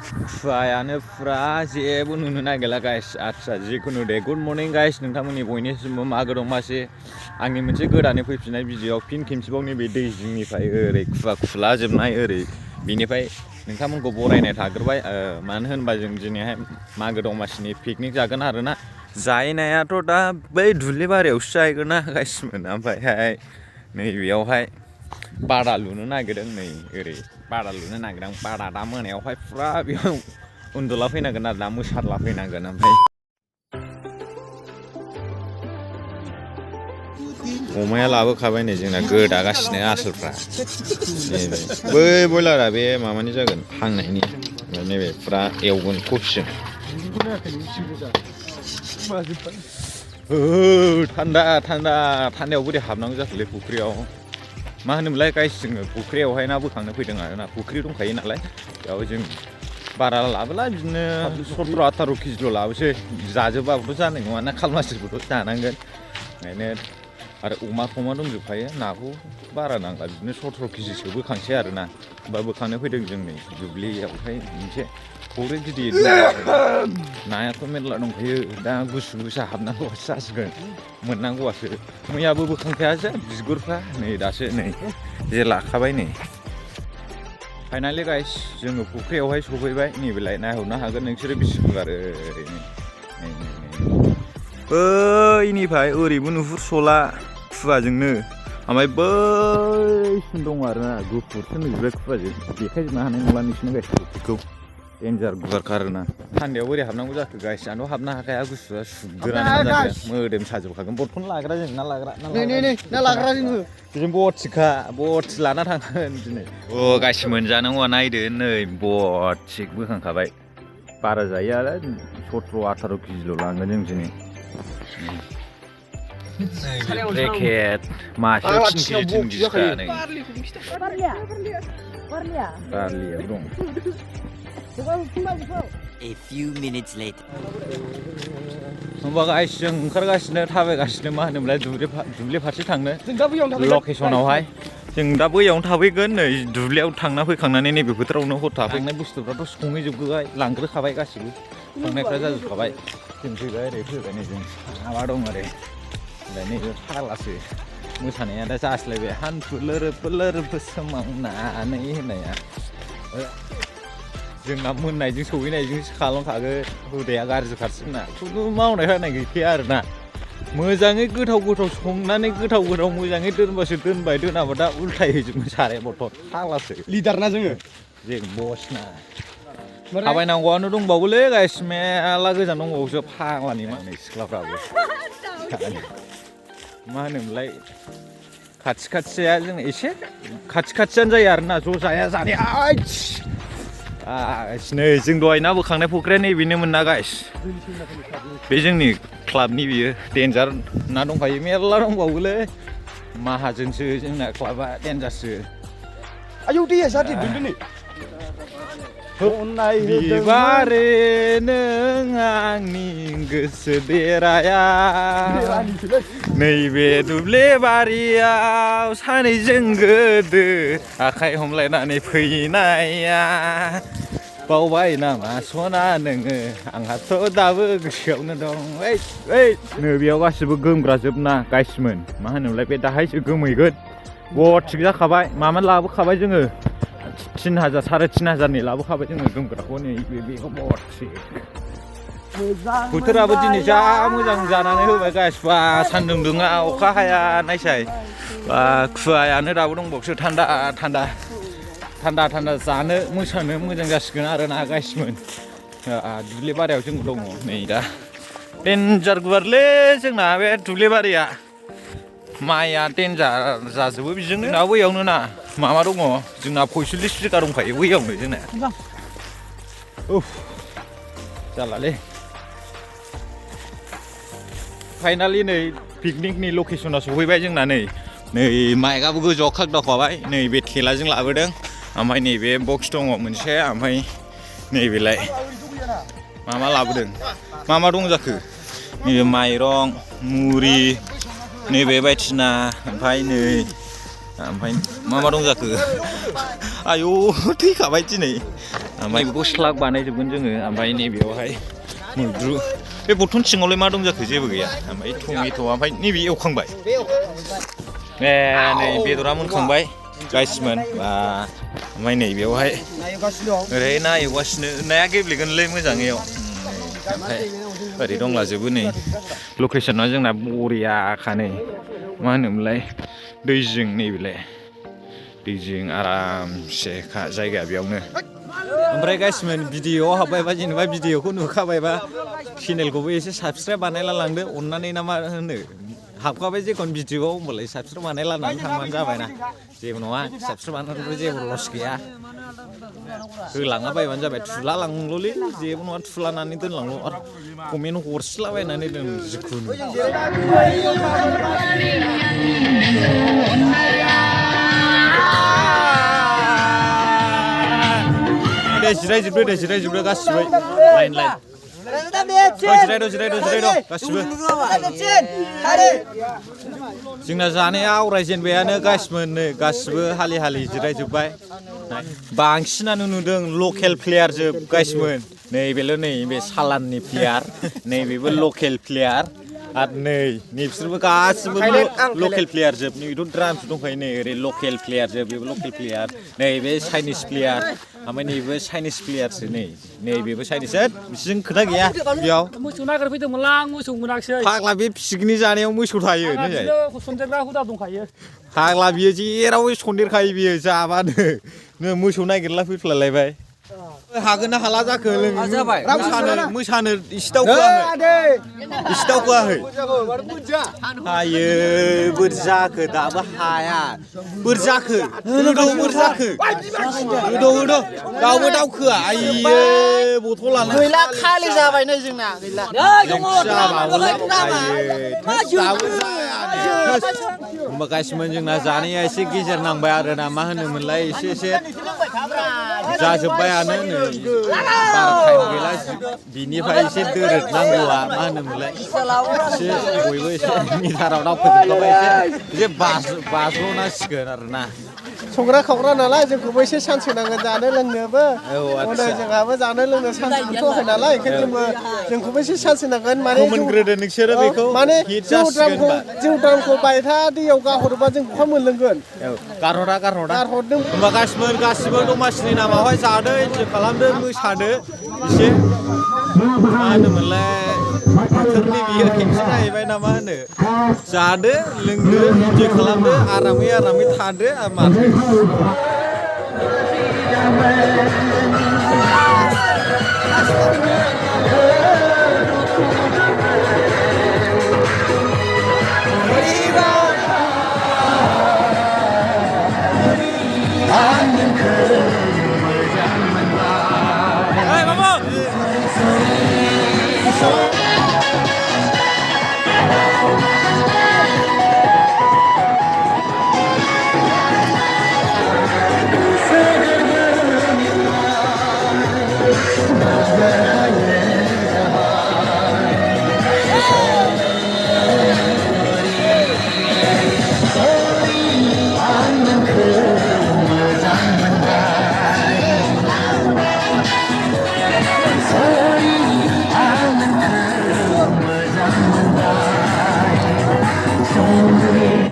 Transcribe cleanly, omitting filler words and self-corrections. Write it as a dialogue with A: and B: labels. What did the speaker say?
A: खुवायानो फुरा जेबो नुनो नागिरला गाइस आदसा जिखुनु दे गुड मर्निं गाइस नोंथांमोननि बयनिसिमबो मागो दमासि आंनि मोनसे गोदानै फैफिननाय भिडिअ'आव फिन खेमसेबाव नैबे दै जिंनिफ्राय ओरै खुवा खुला जोबनाय ओरै बिनिफ्राय नोंथांमोनखौ बरायनाय थाग्रोबाय मानो होनबा जों दिनैहाय मागो दमासिनि पिकनिक जागोन आरोना जाहैनायाथ' दा बै दुब्लि बारियावसो जाहैगोन ना गाइसमोन ओमफ्रायहाय नैबेयावहाय बादा लुनो नागिरदों नै ओरै बादा लुनो नागिरदों बादा दा मोनायावहाय फुरा बेयाव उन्दुला फैनांगोन आरो ना मोसारला फैनांगोन ओमफ्राय अमाया लाबोखाबाय नै जोंना गोदागासिनो आसोलफ्रा बै बयलारा बे माबानि जागोन हांनायनि नैबे फुरा एवगोन कफिजों थान्दा थान्दा थान्दायाव बोरै हाबनांगौ जाखोलै फुख्रियाव मा होनोमोनलाय गाइस जोङो फुख्रियावहाय ना बोखांनो फैदों आरोना फुख्रि दंखायो नालाय बेयाव जों बारा लाबोला बिदिनो 17-18 केजिल' लाबोसै जाजोबाबोथ' जानाय नङा ना खालमासिखौथ' जानांगोन ओंखायनो आरो अमा दंजोबखायो नाखौ बारा नांला बिदिनो 17 केजिसो बोखांसै आरोना बा बोखांनो फैदों जों नै दुब्लियावहाय मोनसे फुख्रि गिदिर नायाथ' मेरला दंखायो दा गुसु गुसा हाबनांगौआसो जासिगोन मोननांगौआसो मैयाबो बोखांखायासै बिगुरफ्रा नै दासो नै जे लाखाबाय नै फाइनालि गाइस जोङो फुख्रियावहाय सफैबाय नैबेलाय नायहरनो हागोन नोंसोरो बेसे गुवार ओरैनो बैनिफ्राय ओरैबो नुहुरस'ला खुवाजोंनो ओमफ्राय बैसिम दङ आरोना गुफुरसो नुजोबबाय खुवाजों देखायजोबनो हानाय नंला नोंसिनो गाइस फुख्रिखौ डेन्जार गुवारखा आरोना थान्दायाव बोरै हाबनांगौ जाखो गाइस आंथ' हाबनो हाखाया गुसुआ सुगोरानो जागोन मोदोम साजोबखागोन बर्थन लाग्रा जों ना लाग्रा जोङो जों बथि लाना थांगोन दिनै अ गाइस मोनजानांगौआ नायदो नै बथि बोखांखाबाय बारा जायो आरो 17-18 केजिल' लांगोन जों दिनै रेकेट मासे 3 केजिखा नै बारलिया दं
B: A few minutes later.
A: होमबा गाइस जों ओंखारगासिनो थाबायगासिनो मा होनोमोनलाय दुब्लि फारसे थांनो लकेसनावहाय जों दा बैयावनो थाफैगोन नै दुब्लियाव थांना फैखांनानै नैबे फोथारावनो हर थाफैनाय बुस्थुफ्राथ' संहैजोबबाय लांग्रोखाबाय गासिबो संनायफ्रा जाजोबखाबाय जों फैबाय ओरै फैबाय नै जों माबा दं आरो ओमफ्राय नैबे फाग्लासो मोसानाया दा जास्लायबाय हान्थु लोरोब सोमावनानै होननाया जोंना मोननायजों सहैनायजोंसो खालामखागोन हुदाया गाज्रि खारसिगोना खुनु मावनाय होनाय गैखाया आरोना मोजाङै गोथाव संनानै गोथाव मोजाङै दोनबासो दोनबाय दोनाबा दा उल्थायहैजोबनो साराय बथल फाग्लासो
C: लिडार ना जोङो
A: जों बसना थाबायनांगौआनो दंबावोलै गाइस मेला गोजान दंबावोसो फाग्लानि मा होनो सिख्लाफ्राबो मा होनोमोनलाय खाथिया जों एसे खाथियानो जायो आरोना ज' जानाया नै जों दहाय ना बोखांनाय फुख्रिया नैबेनोमोन ना गाइस बे जोंनि क्लाबनि बियो डेन्जार ना दंखायो मेरला दंबावोलै माहाजोनसो जोंना क्लाबा डेन्जारसो
C: आयौ दैया जादों दोनदोनै
A: बिबारे नों आंनि गोसो देराया नैबे दुब्लि बारियाव सानैजों गोदो आखाइ हमलायनानै फैनाया बावबाय नामा सना नोङो आंहाथ' दाबो गोसोआवनो दं नै बेयाव गासिबो गोमग्रा जोबना गाइसमोन मा होनोमोनलाय बे दाहायसो गोमैगोन थिग जाखाबाय मामोन लाबोखाबाय जोङो 3,000 3,500नि लाबोखाबाय जोङो गोमग्राखौ नै बेखौ बथि बोथोराबो दिनै जा मोजां जानानै होबाय गाइस बा सान्दुं दुङा अखा हाया नायसाय बा खुवायानो दाबो दंबावसो थान्दा जानो मोसानो मोजां जासिगोन आरोना गाइसमोन दुब्लि बारियाव जों दङ नै दा डेन्जार गुवारलै जोंना बे दुब्लि बारिया माइया डेन्जार जाजोबो बेजोंनो ना बैयावनो ना माबा दङ जोंना 45 बिगा दंखायो बैयावनो जोंना जालालै फाइनालि नै पिकनिकनि लकेसनाव सफैबाय जोंना नै माइकआबो गोजौआव खागदावखाबाय नै बे थेलाजों लाबोदों ओमफ्राय नैबे बक्स दङ मोनसे ओमफ्राय नैबेलाय मा लाबोदों मा दं जाखो नैबे माइरं मुरि नैबे बायदिसिना ओमफ्राय मा दं जाखो आयौ थैखाबाय दिनै ओमफ्राय बेखौ स्लाग बानायजोबगोन जोङो ओमफ्राय नैबेयावहाय मैद्रु बे बथन सिङावलाय मा दं जाखो जेबो गैया ओमफ्राय टमेट' ओमफ्राय नैबे एवखांबाय ए नै बेदरा मोनखांबाय गाइसमोन बा ओमफ्राय नैबेयावहाय ओरै ना एवगासिनो नाया गेब्लेगोनलै मोजाङैयाव ओमफ्राय ओरै दंलाजोबो नै लकेसना जोंना बरियाखा नै मा होनोमोनलाय दै जिं नैबेलाय दै जिं आरामसे जायगाया बेयावनो ओमफ्राय गाइसमोन भिडिअ'आव हाबबायबा जेनेबा भिडिअ'खौ नुखाबायबा चेनेलखौबो एसे साबस्क्राइब बानायला लांदो अननानै ना मा होनो हाबखाबाय जेखन भिडिअ'आव होमबालाय साबस्क्राइब बानायला लानानै थांबानो जाबायना जेबो नङा साबस्क्राइब बानायनानैबो जेबो लस गैया होलाङा बायबानो जाबाय थुला लांल'लै जेबो नङा थुलानानै दोनलांल' आरो कमेन्ट हरसिलाबायनानै दोन जिखुनु दे जिरायजोबदो गासिबो लाइन जिरायद' गासिबो जोंना जानाया आवरायजेनबायानो गाइसमोन नै गासिबो हालि जिरायजोब्बाय बांसिनानो नुदों लकेल प्लेयार जोब गाइसमोन नैबेल' नै बे सालाननि प्लेयार नैबेबो लकेल प्लेयार आरो नै बिसोरबो गासिबो लकेल प्लेयार जोब नैबेथ' ड्रामसो दंखायो नै ओरै लकेल प्लेयार जोब बेबो लकेल प्लेयार नैबे चाइनिस प्लेयार ओमफ्राय नैबेबो चाइनिस प्लेयारसो नैबेबो चाइनिस बिसोरजों खोथा गैया बेयाव
D: मोसौ नागिरफैदोंमोनलां आं मोसौ मोनाखिसै
A: फाग्ला बे पिकनिक जानायाव मोसौ थायो
D: सनदेरग्रा हुदा दंखायो
A: फाग्ला बियो जेरावबो सन्देरखायो बियो जाबानो मोसौ नागिरला फैफ्लालायबाय हागोन ना हाला जाखो मोसानो इसे दावखोआखै हायो बोर जाखो दाबो हाया बोर जाखो गोदौ दावबो दावखोआ आइयो बथलानो
E: गैला खालि जाबायनो जोंना गैला
A: होमबा गासिमोन जोंना जानाया एसे गेजेर नांबाय आरोना मा होनोमोनलाय एसे जाजोब्बायानो नै बारा टाइम गैला बिनिफ्राय एसे दोरोद नांगौआ मा होनोमोनलाय एसे बयबो एसे मिटाराव दावखोजोबखाबाय एसे बाज्ल'नांसिगोन आरोना
E: संग्रा खावग्रा नालाय जोंखौबो एसे चान्स होनांगोन जानो लोंनोबो जोंहाबो जानो लोंनो चान्स मोनथ'वाखै नालाय ओंखायनो जोंखौबो एसे चान्स होनांगोन
A: मोनग्रोदो नोंसोरो बेखौ
E: माने जौ द्रामखौ बायथा दैयाव गाहरोबा जों बहा मोनलोंगोन
A: गारहरदों होमबा गासिबो दमासिनि नामावहाय जादो इन्जय खालामदो मोसादो एसे मा होनोमोनलाय बोथोरनि बियो खेबसे जाहैबाय ना मा होनो जादो लोंदो इन्जय खालामदो आरामै थादो माथो I'm